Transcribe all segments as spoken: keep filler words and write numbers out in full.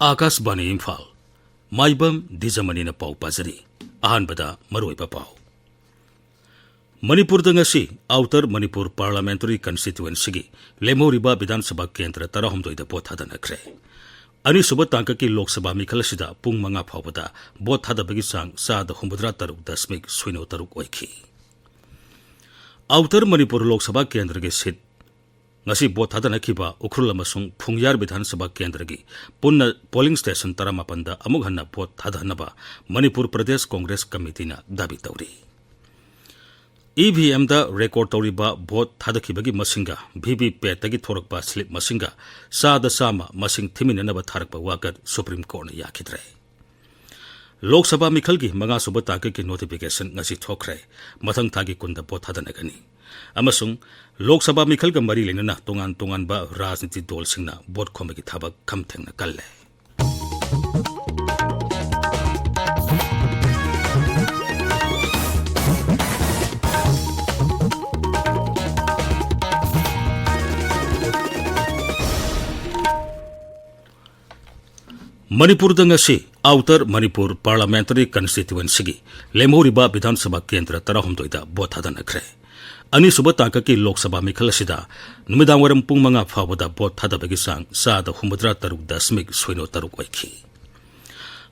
ꯑꯥꯀꯥꯁꯕꯥꯅꯤ ꯏꯝꯐꯥꯜ꯫ ꯃꯥꯏꯕꯝ ꯗꯤꯖꯃꯅꯤꯅ ꯄꯥꯎ ꯄꯥꯖꯔꯤ꯫ ꯑꯍꯥꯟꯕꯗ ꯃꯔꯨꯑꯣꯏꯕ ꯄꯥꯎ꯫ ꯃꯅꯤꯄꯨꯔꯗ ꯉꯁꯤ ꯑꯥꯎꯇꯔ ꯃꯅꯤꯄꯨꯔ ꯄꯥꯔꯂꯥꯃꯦꯟꯇꯔꯤ ꯀꯟꯁꯇꯤꯇ꯭ꯌꯨꯑꯦꯟꯁꯤꯒꯤ ꯂꯦꯝꯍꯧꯔꯤꯕ ꯕꯤꯙꯥꯟ ꯁꯚꯥ ꯀꯦꯟꯗ꯭ꯔ ꯇꯔꯥꯍꯨꯝꯗꯣꯏꯗ ꯚꯣꯠ ꯊꯥꯗꯅꯈ꯭ꯔꯦ꯫ ꯑꯅꯤꯁꯨꯕ ꯇꯥꯡꯀꯛꯀꯤ ꯂꯣꯛ ꯁꯚꯥ ꯃꯤꯈꯜ ꯑꯁꯤꯗ ꯄꯨꯡ ꯃꯉꯥ ꯐꯥꯎꯕꯗ ꯚꯣꯠ ꯊꯥꯗꯕꯒꯤ ꯆꯥꯡ ꯆꯥꯗ ꯍꯨꯝꯐꯨꯇꯔꯥ ꯇꯔꯨꯛ ꯗꯁꯃꯤꯛ ꯁꯤꯅꯣ ꯇꯔꯨꯛ ꯑꯣꯏꯈꯤ꯫ ꯑꯥꯎꯇꯔ ꯃꯅꯤꯄꯨꯔ ꯂꯣꯛ ꯁꯚꯥ ꯀꯦꯟꯗ꯭ꯔꯒꯤ ꯁꯤꯠ ꯉꯁꯤ ꯚꯣꯠ ꯊꯥꯗꯅꯈꯤꯕ ꯎꯈ꯭ꯔꯨꯜ ꯑꯃꯁꯨꯡ ꯐꯨꯡꯌꯥꯔ ꯕꯤꯙꯥꯟ ꯁꯚꯥ ꯀꯦꯟꯗ꯭ꯔꯒꯤ ꯄꯨꯟꯅ ꯄꯣꯂꯤꯡ ꯁ꯭ꯇꯦꯁꯟ ꯇꯔꯥꯃꯥꯄꯟꯗ ꯑꯃꯨꯛ ꯍꯟꯅ ꯚꯣꯠ ꯊꯥꯗꯅꯕ ꯃꯅꯤꯄꯨꯔ ꯄ꯭ꯔꯗꯦꯁ ꯀꯣꯡꯒ꯭ꯔꯦꯁ ꯀꯃꯤꯇꯤꯅ ꯗꯥꯕꯤ ꯇꯧꯔꯤ꯫ ꯏ ꯚꯤ ꯑꯦꯝꯗ ꯔꯦꯀꯣꯔꯗ ꯇꯧꯔꯤꯕ ꯚꯣꯠ ꯊꯥꯗꯈꯤꯕꯒꯤ ꯃꯁꯤꯡꯒ ꯚꯤ ꯚꯤ ꯄꯦꯠꯇꯒꯤ ꯊꯣꯔꯛꯄ ꯁ꯭ꯂꯤꯞ ꯃꯁꯤꯡꯒ ꯆꯥꯗ ꯆꯥꯝꯃ ꯃꯁꯤꯡ ꯊꯤꯃꯤꯟꯅꯅꯕ ꯊꯥꯔꯛꯄ ꯋꯥꯀꯠ ꯁꯨꯄ꯭ꯔꯤꯝ ꯀꯣꯔꯠꯅ ꯌꯥꯈꯤꯗ꯭ꯔꯦ꯫ ꯂꯣꯛ ꯁꯚꯥ ꯃꯤꯈꯜꯒꯤ ꯃꯉꯥꯁꯨꯕ ꯇꯥꯡꯀꯛꯀꯤ ꯅꯣꯇꯤꯐꯤꯀꯦꯁꯟ ꯉꯁꯤ ꯊꯣꯛꯈ꯭ꯔꯦ꯫ ꯃꯊꯪ ꯊꯥꯒꯤ ꯀꯨꯟꯗ ꯚꯣꯠ ꯊꯥꯗꯅꯒꯅꯤ꯫ ꯑꯃꯁꯨꯡ ꯂꯣꯛ ꯁꯚꯥ ꯃꯤꯈꯜꯒ ꯃꯔꯤ ꯂꯩꯅꯅ ꯇꯣꯉꯥꯟ ꯇꯣꯉꯥꯟꯕ ꯔꯥꯖꯅꯤꯇꯤ ꯗꯣꯜꯁꯤꯡꯅ ꯚꯣꯠ ꯈꯣꯝꯕꯒꯤ ꯊꯕꯛ ꯈꯝ ꯊꯦꯡꯅ ꯀꯜꯂꯦ꯫ ꯃꯅꯤꯄꯨꯔꯗ ꯉꯁꯤ ꯑꯥꯎꯇꯔ ꯃꯅꯤꯄꯨꯔ ꯄꯥꯔꯂꯥꯃꯦꯟꯇꯔꯤ ꯀꯟꯁꯇꯤꯇ꯭ꯌꯨꯑꯦꯟꯁꯤꯒꯤ ꯂꯦꯝꯍꯧꯔꯤꯕ ꯕꯤꯙꯥꯟ ꯁꯚꯥ ꯀꯦꯟꯗ꯭ꯔ ꯇꯔꯥꯍꯨꯝꯗꯣꯏꯗ ꯚꯣꯠ ꯊꯥꯗꯅꯈ꯭ꯔꯦ꯫ ꯑꯅꯤꯁꯨꯕ ꯇꯥꯡꯀꯛꯀꯤ ꯂꯣꯛ ꯁꯚꯥ ꯃꯤꯈꯜ ꯑꯁꯤꯗ ꯅꯨꯃꯤꯗꯥꯡ ꯋꯥꯏꯔꯝ ꯄꯨꯡ ꯃꯉꯥ ꯐꯥꯎꯕꯗ ꯚꯣꯠ ꯊꯥꯗꯕꯒꯤ ꯆꯥꯡ ꯆꯥꯗ ꯍꯨꯝꯐꯨꯇꯔꯥ ꯇꯔꯨꯛ ꯗꯁꯃꯤꯛ ꯁꯤꯅꯣ ꯇꯔꯨꯛ ꯑꯣꯏꯈꯤ꯫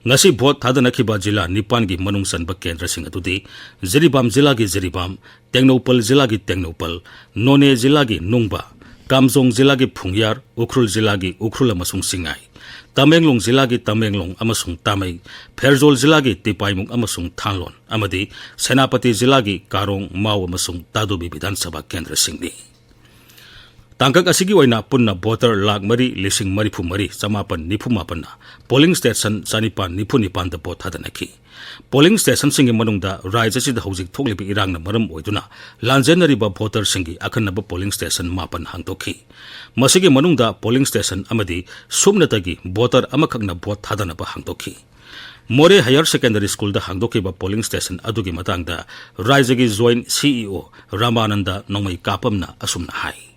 ꯉꯁꯤ ꯚꯣꯠ ꯊꯥꯗꯅꯈꯤꯕ ꯖꯤꯂꯥ ꯅꯤꯄꯥꯟꯒꯤ ꯃꯅꯨꯡ ꯆꯟꯕ ꯀꯦꯟꯗ꯭ꯔꯁꯤꯡ ꯑꯗꯨꯗꯤ ꯖꯤꯔꯤꯕꯥꯝ ꯖꯤꯂꯥꯒꯤ ꯖꯤꯔꯤꯕꯥꯝ, ꯇꯦꯡꯅꯧꯄꯜ ꯖꯤꯂꯥꯒꯤ ꯇꯦꯡꯅꯧꯄꯜ, ꯅꯣꯅꯦ ꯖꯤꯂꯥꯒꯤ ꯅꯨꯡꯕ, ꯀꯥꯝꯖꯣꯡ ꯖꯤꯂꯥꯒꯤ ꯐꯨꯡꯌꯥꯔ, ꯎꯈ꯭ꯔꯨꯜ ꯖꯤꯂꯥꯒꯤ ꯎꯈ꯭ꯔꯨꯜ ꯑꯃꯁꯨꯡ ꯆꯤꯡꯉꯥꯏ, ꯇꯃꯦꯡꯂꯣꯡ ꯖꯤꯂꯥꯒꯤ ꯇꯃꯦꯡꯂꯣꯡ ꯑꯃꯁꯨꯡ ꯇꯥꯃꯩ, ꯐꯦꯔꯖꯣꯜ ꯖꯤꯂꯥꯒꯤ ꯇꯤꯄꯥꯏꯃꯨꯡ ꯑꯃꯁꯨꯡ ꯊꯥꯡꯂꯣꯟ, ꯑꯃꯗꯤ ꯁꯦꯅꯥꯄꯇꯤ ꯖꯤꯂꯥꯒꯤ ꯀꯥꯔꯣꯡ, ꯃꯥꯎ ꯑꯃꯁꯨꯡ ꯇꯥꯗꯨꯕꯤ ꯕꯤꯙꯥꯟ ꯁꯚꯥ ꯀꯦꯟꯗ꯭ꯔꯁꯤꯡꯅꯤ꯫ ꯇꯥꯡꯀꯛ ꯑꯁꯤꯒꯤ ꯑꯣꯏꯅ ꯄꯨꯟꯅ ꯚꯣꯇꯔ ꯂꯥꯈ ꯃꯔꯤ ꯂꯤꯁꯤꯡ ꯃꯔꯤꯐꯨ ꯃꯔꯤ ꯆꯃꯥꯄꯟ ꯅꯤꯐꯨ ꯃꯥꯄꯟꯅ ꯄꯣꯂꯤꯡ ꯁ꯭ꯇꯦꯁꯟ ꯆꯅꯤꯄꯥꯟ ꯅꯤꯐꯨ ꯅꯤꯄꯥꯟꯗ ꯚꯣꯠ ꯊꯥꯗꯅꯈꯤ꯫ ꯄꯣꯂꯤꯡ ꯁ꯭ꯇꯦꯁꯟꯁꯤꯡꯒꯤ ꯃꯅꯨꯡꯗ ꯔꯥꯖ꯭ꯌ ꯑꯁꯤꯗ ꯍꯧꯖꯤꯛ ꯊꯣꯛꯂꯤꯕ ꯏꯔꯥꯡꯅ ꯃꯔꯝ ꯑꯣꯏꯗꯨꯅ ꯂꯥꯟꯖꯦꯟꯅꯔꯤꯕ ꯚꯣꯇꯔꯁꯤꯡꯒꯤ ꯑꯈꯟꯅꯕ ꯄꯣꯂꯤꯡ ꯁ꯭ꯇꯦꯁꯟ ꯃꯥꯄꯟ ꯍꯥꯡꯗꯣꯛꯈꯤ꯫ ꯃꯁꯤꯒꯤ ꯃꯅꯨꯡꯗ ꯄꯣꯂꯤꯡ ꯁ꯭ꯇꯦꯁꯟ ꯑꯃꯗꯤ ꯁꯨꯞꯅꯇꯒꯤ ꯚꯣꯇꯔ ꯑꯃꯈꯛꯅ ꯚꯣꯠ ꯊꯥꯗꯅꯕ ꯍꯥꯡꯗꯣꯛꯈꯤ꯫ ꯃꯣꯔꯦ ꯍꯥꯌꯔ ꯁꯦꯀꯦꯟꯗꯔꯤ ꯁ꯭ꯀꯨꯜꯗ ꯍꯥꯡꯗꯣꯛꯈꯤꯕ ꯄꯣꯂꯤꯡ ꯁ꯭ꯇꯦꯁꯟ ꯑꯗꯨꯒꯤ ꯃꯇꯥꯡꯗ ꯔꯥꯖ꯭ꯌꯒꯤ ꯖꯣꯏꯟꯠ ꯁꯤ ꯏ ꯑꯣ ꯔꯥꯃꯥꯅꯟꯗ ꯅꯣꯡꯃꯩ ꯀꯥꯄꯝꯅ ꯑꯁꯨꯝꯅ ꯍꯥꯏ꯫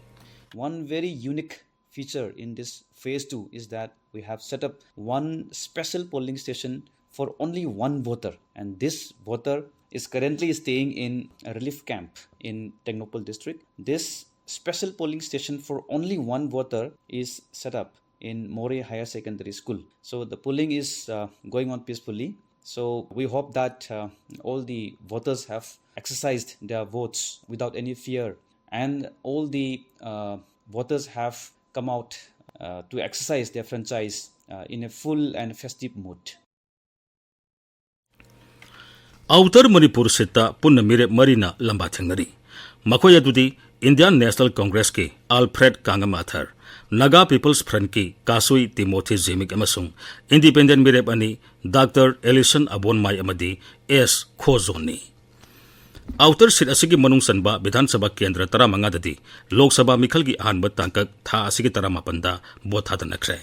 One very unique feature in this Phase two is that we have set up one special polling station for only one voter, and this voter is currently staying in a relief camp in Tengnoupal district. This special polling station for only one voter is set up in Moreh Higher Secondary School. So the polling is uh, going on peacefully. So we hope that uh, all the voters have exercised their votes without any fear, and all the uh, voters have come out uh, to exercise their franchise uh, in a full and festive mood. Outer Manipur ꯁꯤꯠꯇ ꯄꯨꯟꯅ ꯃꯤꯔꯦꯞ ꯃꯔꯤꯅ ꯂꯝꯕꯥ ꯊꯦꯡꯅꯔꯤ꯫ ꯃꯈꯣꯏ ꯑꯗꯨꯗꯤ Indian national ꯀꯣꯡꯒ꯭ꯔꯦꯁꯀꯤ Alfred Kangmathar, Naga peoples ꯐ꯭ꯔꯟꯠꯀꯤ ꯀꯥꯁꯨꯏ ꯇꯤꯃꯣꯊꯤ ꯖꯤꯃꯤꯛ ꯑꯃꯁꯨꯡ ꯏꯟꯗꯤꯄꯦꯟꯗꯦꯟꯠ ꯃꯤꯔꯦꯞ ꯑꯅꯤ ꯗꯥꯛꯇꯔ ꯑꯦꯂꯤꯁꯟ ꯑꯕꯣꯟꯃꯥꯏ ꯑꯃꯗꯤ ꯑꯦꯁ ꯈꯣꯖꯣꯟꯅꯤ꯫ ꯑꯥꯎꯇꯔ ꯁꯤꯠ ꯑꯁꯤꯒꯤ ꯃꯅꯨꯡ ꯆꯟꯕ ꯕꯤꯙꯥꯟ ꯁꯚꯥ ꯀꯦꯟꯗ꯭ꯔ ꯇꯔꯥꯃꯉꯥꯗꯗꯤ ꯂꯣꯛ ꯁꯚꯥ ꯃꯤꯈꯜꯒꯤ ꯑꯍꯥꯟꯕ ꯇꯥꯡꯀꯛ ꯊꯥ ꯑꯁꯤꯒꯤ ꯇꯔꯥꯃꯥꯄꯟꯗ ꯚꯣꯠ ꯊꯥꯗꯅꯈ꯭ꯔꯦ꯫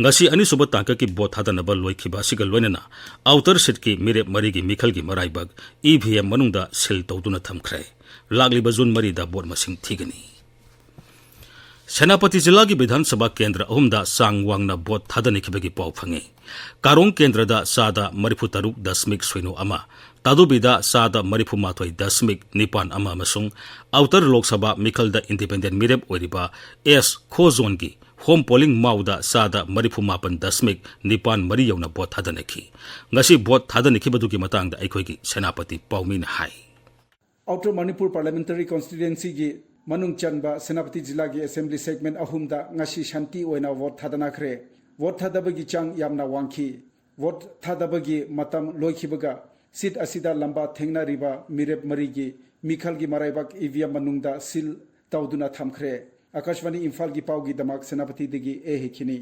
ꯉꯁꯤ ꯑꯅꯤꯁꯨꯕ ꯇꯥꯡꯀꯛꯀꯤ ꯚꯣꯠ ꯊꯥꯗꯅꯕ ꯂꯣꯏꯈꯤꯕ ꯑꯁꯤꯒ ꯂꯣꯏꯅꯅ ꯑꯥꯎꯇꯔ ꯁꯤꯠꯀꯤ ꯃꯤꯔꯦꯞ ꯃꯔꯤꯒꯤ ꯃꯤꯈꯜꯒꯤ ꯃꯔꯥꯏꯕꯛ ꯏ ꯚꯤ ꯑꯦꯝ ꯃꯅꯨꯡꯗ ꯁꯤꯜ ꯇꯧꯗꯨꯅ ꯊꯝꯈ꯭ꯔꯦ꯫ ꯂꯥꯛꯂꯤꯕ ꯖꯨꯟ ꯃꯔꯤꯗ ꯚꯣꯠ ꯃꯁꯤꯡ ꯊꯤꯒꯅꯤ꯫ ꯁꯦꯅꯥꯄꯇꯤ ꯖꯤꯂꯥꯒꯤ ꯕꯤꯙꯥꯟ ꯁꯚꯥ ꯀꯦꯟꯗ꯭ꯔ ꯑꯍꯨꯝꯗ ꯆꯥꯡ ꯋꯥꯡꯅ ꯚꯣꯠ ꯊꯥꯗꯅꯈꯤꯕꯒꯤ ꯄꯥꯎ ꯐꯪꯉꯤ꯫ ꯀꯥꯔꯣꯡ ꯀꯦꯟꯗ꯭ꯔꯗ ꯆꯥꯗ ꯃꯔꯤꯐꯨ ꯇꯔꯨꯛ ꯗꯁꯃꯤꯛ ꯁꯤꯅꯣ ꯑꯃ, ꯇꯥꯗꯨꯕꯤꯗ ꯆꯥꯗ ꯃꯔꯤꯐꯨ ꯃꯥꯊꯣꯏ ꯗꯁꯃꯤꯛ ꯅꯤꯄꯥꯟ ꯑꯃ ꯑꯃꯁꯨꯡ ꯑꯥꯎꯇꯔ ꯂꯣꯛ ꯁꯚꯥ ꯃꯤꯈꯜꯗ ꯏꯟꯗꯤꯄꯦꯟꯗꯦꯟꯠ ꯃꯤꯔꯦꯞ ꯑꯣꯏꯔꯤꯕ ꯑꯦꯁ ꯈꯣꯖꯣꯟꯒꯤ ꯍꯣꯝ ꯄꯣꯂꯤꯡ ꯃꯥꯎꯗ ꯆꯥꯗ ꯃꯔꯤꯐꯨ ꯃꯥꯄꯟ ꯗꯁꯃꯤꯛ ꯅꯤꯄꯥꯟ ꯃꯔꯤ ꯌꯧꯅ ꯚꯣꯠ ꯊꯥꯗꯅꯈꯤ꯫ ꯉꯁꯤ ꯚꯣꯠ ꯊꯥꯗꯅꯈꯤꯕꯗꯨꯒꯤ ꯃꯇꯥꯡꯗ ꯑꯩꯈꯣꯏꯒꯤ ꯁꯦꯅꯥꯄꯇꯤ ꯄꯥꯎꯃꯤꯅ ꯍꯥꯏ꯫ Outer Manipur Parliamentary Constituencyꯒꯤ ꯃꯅꯨꯡ ꯆꯟꯕ ꯁꯦꯅꯥꯄꯇꯤ ꯖꯤꯂꯥꯒꯤ ꯑꯦꯁꯦꯝꯕ꯭ꯂꯤ ꯁꯦꯒꯃꯦꯟꯠ ꯑꯍꯨꯝꯗ ꯉꯁꯤ ꯁꯥꯟꯇꯤ ꯑꯣꯏꯅ ꯚꯣꯠ ꯊꯥꯗꯅꯈ꯭ꯔꯦ꯫ ꯚꯣꯠ ꯊꯥꯗꯕꯒꯤ ꯆꯥꯡ ꯌꯥꯝꯅ ꯋꯥꯡꯈꯤ꯫ ꯚꯣꯠ ꯊꯥꯗꯕꯒꯤ ꯃꯇꯝ ꯂꯣꯏꯈꯤꯕꯒ ꯁꯤꯠ ꯑꯁꯤꯗ ꯂꯝꯕꯥ ꯊꯦꯡꯅꯔꯤꯕ ꯃꯤꯔꯦꯞ ꯃꯔꯤꯒꯤ ꯃꯤꯈꯜꯒꯤ ꯃꯔꯥꯏꯕꯛ ꯏ ꯚꯤ ꯑꯦꯝ ꯃꯅꯨꯡꯗ ꯁꯤꯜ ꯇꯧꯗꯨꯅ ꯊꯝꯈ꯭ꯔꯦ꯫ ꯑꯥꯀꯥꯁꯕꯥꯅꯤ ꯏꯝꯐꯥꯜꯒꯤ ꯄꯥꯎꯒꯤꯗꯃꯛ ꯁꯦꯅꯥꯄꯇꯤꯗꯒꯤ ꯑꯦ ꯍꯦꯈꯤꯅꯤ꯫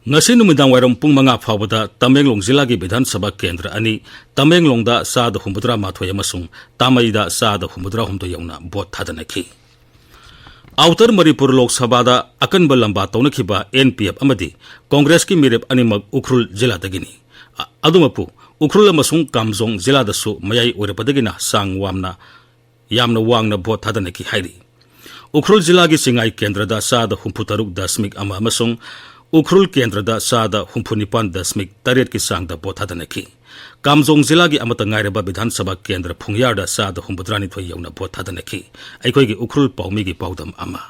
ꯉꯁꯤ ꯅꯨꯃꯤꯗꯥꯡ ꯋꯥꯏꯔꯝ ꯄꯨꯡ ꯃꯉꯥ ꯐꯥꯎꯕꯗ ꯇꯃꯦꯡꯂꯣꯡ ꯖꯤꯂꯥꯒꯤ ꯕꯤꯙꯥꯟ ꯁꯚꯥ ꯀꯦꯟꯗ꯭ꯔ ꯑꯅꯤ, ꯇꯃꯦꯡꯂꯣꯡꯗ ꯆꯥꯗ ꯍꯨꯝꯐꯨꯇꯔꯥ ꯃꯥꯊꯣꯏ ꯑꯃꯁꯨꯡ ꯇꯥꯃꯩꯗ ꯆꯥꯗ ꯍꯨꯝꯐꯨꯇꯔꯥ ꯍꯨꯝꯗꯣꯏ ꯌꯧꯅ ꯚꯣꯠ ꯊꯥꯗꯅꯈꯤ꯫ ꯑꯥꯎꯇꯔ ꯃꯅꯤꯄꯨꯔ ꯂꯣꯛ ꯁꯚꯥꯗ ꯑꯀꯟꯕ ꯂꯝꯕꯥ ꯇꯧꯅꯈꯤꯕ ꯑꯦꯟ ꯄꯤ ꯑꯦꯐ ꯑꯃꯗꯤ ꯀꯣꯡꯒ꯭ꯔꯦꯁꯀꯤ ꯃꯤꯔꯦꯞ ꯑꯅꯤꯃꯛ ꯎꯈ꯭ꯔꯨꯜ ꯖꯤꯂꯥꯗꯒꯤꯅꯤ꯫ ꯑ-, ꯑꯗꯨꯃꯛꯄꯨ ꯎꯈ꯭ꯔꯨꯜ ꯑꯃꯁꯨꯡ ꯀꯥꯝꯖꯣꯡ ꯖꯤꯂꯥꯗꯁꯨ ꯃꯌꯥꯏ ꯑꯣꯏꯔꯛꯄꯗꯒꯤꯅ ꯆꯥꯡ ꯋꯥꯡꯅ, ꯌꯥꯝꯅ ꯋꯥꯡꯅ ꯚꯣꯠ ꯊꯥꯗꯅꯈꯤ ꯍꯥꯏꯔꯤ꯫ ꯎꯈ꯭ꯔꯨꯜ ꯖꯤꯂꯥꯒꯤ ꯆꯤꯡꯉꯥꯏ ꯀꯦꯟꯗ꯭ꯔꯗ ꯆꯥꯗ ꯍꯨꯝꯐꯨ ꯇꯔꯨꯛ ꯗꯁꯃꯤꯛ ꯑꯃ ꯑꯃꯁꯨꯡ ꯎꯈ꯭ꯔꯨꯜ ꯀꯦꯟꯗ꯭ꯔꯗ ꯆꯥꯗ ꯍꯨꯝꯐꯨ ꯅꯤꯄꯥꯟ ꯗꯁꯃꯤꯛ ꯇꯔꯦꯠꯀꯤ ꯆꯥꯡꯗ ꯚꯣꯠ ꯊꯥꯗꯅꯈꯤ꯫ ꯀꯥꯝꯖꯣꯡ ꯖꯤꯂꯥꯒꯤ ꯑꯃꯠꯇ ꯉꯥꯏꯔꯕ ꯕꯤꯙꯥꯟ ꯁꯚꯥ ꯀꯦꯟꯗ꯭ꯔ ꯐꯨꯡꯌꯥꯔꯗ ꯆꯥꯗ ꯍꯨꯝꯐꯨꯇꯔꯥꯅꯤꯊꯣꯏ ꯌꯧꯅ ꯚꯣꯠ ꯊꯥꯗꯅꯈꯤ꯫ ꯑꯩꯈꯣꯏꯒꯤ ꯎꯈ꯭ꯔꯨꯜ ꯄꯥꯎꯃꯤꯒꯤ ꯄꯥꯎꯗꯝ ꯑꯃ꯫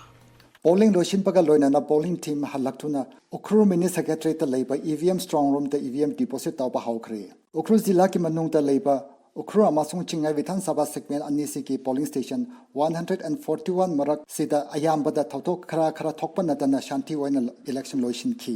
Polling ꯂꯣꯏꯁꯤꯟꯕꯒ ꯂꯣꯏꯅꯅ polling team ꯍꯜꯂꯛꯇꯨꯅ ꯎꯈ꯭ꯔꯨꯜ mini secretariatꯇ ꯂꯩꯕ E V M strong roomꯗ E V M deposit ꯇꯧꯕ ꯍꯧꯈ꯭ꯔꯦ꯫ ꯎꯈ꯭ꯔꯨꯜ ꯖꯤꯂꯥꯒꯤ ꯃꯅꯨꯡꯗ ꯂꯩꯕ ꯎꯈ꯭ꯔꯨꯜ ꯑꯃꯁꯨꯡ ꯆꯤꯡꯉꯥꯏ ꯕꯤꯙꯥꯟ ꯁꯚꯥ segment ꯑꯅꯤꯁꯤꯒꯤ polling station one hundred and forty one ꯃꯔꯛꯁꯤꯗ ꯑꯌꯥꯝꯕꯗ ꯊꯧꯗꯣꯛ ꯈꯔ ꯈꯔ ꯊꯣꯛꯄ ꯅꯠꯇꯅ ꯁꯥꯟꯇꯤ ꯑꯣꯏꯅ election ꯂꯣꯏꯁꯤꯟꯈꯤ꯫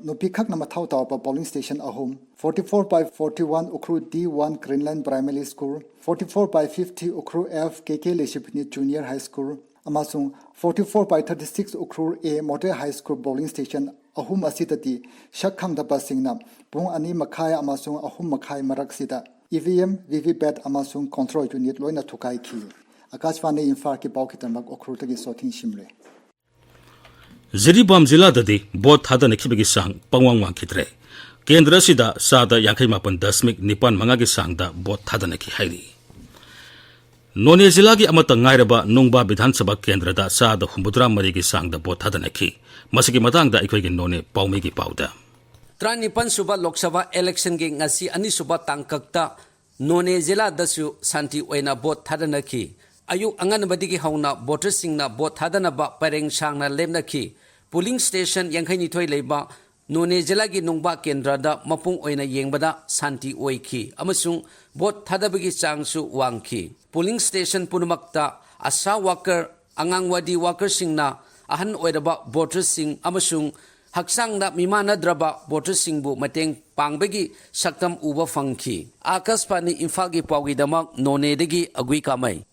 ꯅꯨꯄꯤꯈꯛꯅ ꯃꯊꯧ ꯇꯧꯕ polling station ꯑꯍꯨꯝ, forty four by forty one Ukhrul D one Greenland Primary School, forty four by fifty Ukhrul F K K ꯂꯩꯁꯤꯕꯨꯅꯤ Junior High School, ꯑꯃꯁꯨꯡ forty four by thirty six Ukhrul A Model High School polling station ꯑꯍꯨꯝ ꯑꯁꯤꯗꯗꯤ ꯁꯛ ꯈꯪꯗꯕꯁꯤꯡꯅ ꯄꯨꯡ ꯑꯅꯤ ꯃꯈꯥꯏ ꯑꯃꯁꯨꯡ ꯑꯍꯨꯝ ꯃꯈꯥꯏ ꯃꯔꯛꯁꯤꯗ E V M, V V pat ꯑꯃꯁꯨꯡ control unit ꯂꯣꯏꯅ ꯊꯨꯒꯥꯏꯈꯤ꯫ ꯑꯀꯥꯁꯕꯥꯅꯤ ꯏꯝꯐꯥꯜꯒꯤ ꯄꯥꯎꯒꯤꯗꯃꯛ ꯎꯈ꯭ꯔꯨꯜꯗꯒꯤ ꯁꯣꯊꯤꯡ ꯁꯤꯝꯔꯦ꯫ ꯖꯤꯔꯤꯕꯥꯝ ꯖꯤꯂꯥꯗꯗꯤ ꯚꯣꯠ ꯊꯥꯗꯅꯈꯤꯕꯒꯤ ꯆꯥꯡ ꯄꯪꯋꯥꯡ ꯋꯥꯡꯈꯤꯗ꯭ꯔꯦ꯫ ꯀꯦꯟꯗ꯭ꯔ ꯑꯁꯤꯗ ꯆꯥꯗ ꯌꯥꯡꯈꯩ ꯃꯥꯄꯟ ꯗꯁꯃꯤꯛ ꯅꯤꯄꯥꯟ ꯃꯉꯥꯒꯤ ꯆꯥꯡꯗ ꯚꯣꯠ ꯊꯥꯗꯅꯈꯤ ꯍꯥꯏꯔꯤ꯫ ꯅꯣꯅꯦ ꯖꯤꯂꯥꯒꯤ ꯑꯃꯠꯇ ꯉꯥꯏꯔꯕ ꯅꯨꯡꯕꯥ ꯕꯤꯙꯥꯟ ꯁꯚꯥ ꯀꯦꯟꯗ꯭ꯔꯗ ꯆꯥꯗ ꯍꯨꯝꯐꯨꯇꯔꯥ ꯃꯔꯤꯒꯤ ꯆꯥꯡꯗ ꯚꯣꯠ ꯊꯥꯗꯅꯈꯤ꯫ ꯃꯁꯤꯒꯤ ꯃꯇꯥꯡꯗ ꯑꯩꯈꯣꯏꯒꯤ ꯅꯣꯅꯦ ꯄꯥꯎꯃꯤꯒꯤ ꯄꯥꯎꯗ꯫ ꯇꯔꯥꯅꯤꯄꯥꯟ ꯁꯨꯕ ꯂꯣꯛ ꯁꯚꯥ electionꯒꯤ ꯉꯁꯤ ꯑꯅꯤꯁꯨꯕ ꯇꯥꯡꯀꯛꯇ ꯅꯣꯅꯦ ꯖꯤꯂꯥꯗꯁꯨ ꯁꯥꯟꯇꯤ ꯑꯣꯏꯅ ꯚꯣꯠ ꯊꯥꯗꯅꯈꯤ꯫ ꯑꯌꯨꯛ ꯑꯉꯟꯕꯗꯒꯤ ꯍꯧꯅ votersꯁꯤꯡꯅ ꯚꯣꯠ ꯊꯥꯗꯅꯕ ꯄꯔꯦꯡ ꯁꯥꯡꯅ ꯂꯦꯞꯅꯈꯤ꯫ Polling station ꯌꯥꯡꯈꯩꯅꯤꯊꯣꯏ ꯂꯩꯕ ꯅꯣꯅꯦ ꯖꯤꯂꯥꯒꯤ ꯅꯨꯡꯕꯥ ꯀꯦꯟꯗ꯭ꯔꯗ ꯃꯄꯨꯡ ꯑꯣꯏꯅ ꯌꯦꯡꯕꯗ ꯁꯥꯟꯇꯤ ꯑꯣꯏꯈꯤ ꯑꯃꯁꯨꯡ ꯚꯣꯠ ꯊꯥꯗꯕꯒꯤ ꯆꯥꯡꯁꯨ ꯋꯥꯡꯈꯤ꯫ Polling station ꯄꯨꯝꯅꯃꯛꯇ ꯑꯁꯥ worker, ꯑꯉꯥꯡꯋꯥꯗꯤ workerꯁꯤꯡꯅ, ꯑꯍꯟ ꯑꯣꯏꯔꯕ votersꯁꯤꯡ ꯑꯃꯁꯨꯡ ꯍꯛꯆꯥꯡꯗ ꯃꯤꯃꯥꯟꯅꯗ꯭ꯔꯕ votersꯁꯤꯡꯕꯨ ꯃꯇꯦꯡ ꯄꯥꯡꯕꯒꯤ ꯁꯛꯇꯝ ꯎꯕ ꯐꯪꯈꯤ꯫ ꯑꯥꯀꯥꯁꯕꯥꯅꯤ ꯏꯝꯐꯥꯜꯒꯤ ꯄꯥꯎꯒꯤꯗꯃꯛ ꯅꯣꯅꯦꯗꯒꯤ ꯑꯒꯨꯏ ꯀꯥꯃꯩ꯫